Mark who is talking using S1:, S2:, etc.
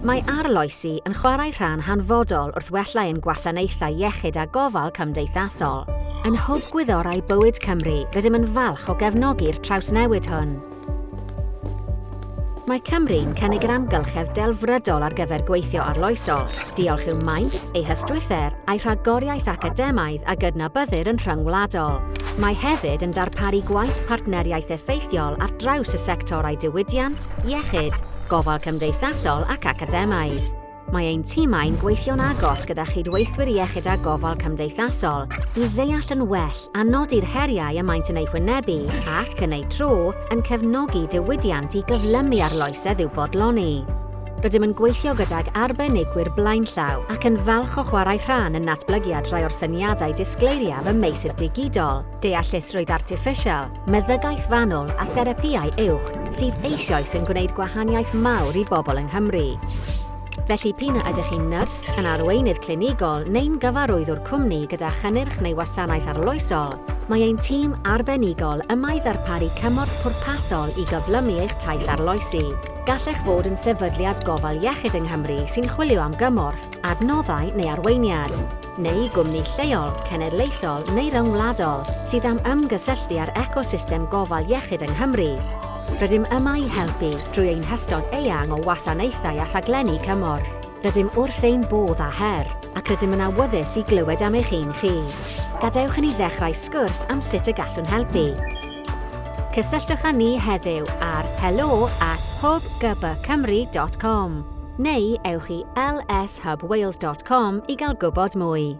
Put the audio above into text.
S1: Mae arloesi yn chwarae rhan hanfodol wrth wella ein gwasanaethau iechyd a gofal cymdeithasol. Yn Hwb Gwyddorau Bywyd Cymru, rydym yn falch o gefnogi'r trawsnewid hwn. Mae Cymru'n cynnig yr amgylchedd delfrydol ar gyfer gweithio arloesol, diolch i'w maint, ei hystwythder a'i rhagoriaeth academaidd a gydnabyddir yn rhyngwladol. Mae hefyd yn darparu gwaith partneriaeth effeithiol ar draws y sectorau diwydiant, iechyd, gofal cymdeithasol ac academaidd. Mae ein timau'n gweithio'n agos gyda chydweithwyr iechyd a gofal cymdeithasol i ddeall yn well a nodi'r heriau y maent yn eu hwynebu ac, yn eu tro, yn cefnogi diwydiant i gyflymu arloesedd i'w bodloni. Rydym yn gweithio gydag arbenigwyr blaenllaw ac yn falch o chwarae rhan yn natblygiad rhai o'r syniadau disgleiriaf ym meysydd digidol, deallusrwydd artiffisial, meddygaeth fanwl a therapïau uwch sydd eisoes yn gwneud gwahaniaeth mawr i bobl yng Nghymru. Felly p'un a ydych chi'n nyrs, yn arweinydd clinigol neu'n gyfarwyddwr cwmni gyda chynnyrch neu wasanaeth arloesol, mae ein tîm arbenigol yma i ddarparu cymorth pwrpasol i gyflymu eich taith arloesi. Gallech fod yn sefydliad gofal iechyd yng Nghymru sy'n chwilio am gymorth, adnoddau neu arweiniad. neu gwmni lleol, cenedlaethol neu ryngwladol sydd am ymgysylltu â'r ecosystem gofal iechyd yng Nghymru. Rydym yma i helpu drwy ein hystod eang o wasanaethau a rhaglenni cymorth. Rydym wrth ein bodd â her, ac rydym yn awyddus i glywed am eich un chi. Gadewch i ni ddechrau sgwrs am sut y gallwn helpu. Cysylltwch â ni heddiw ar helo at hwbgbcymru dot com neu ewch i lshubwales dot com i gael gwybod mwy.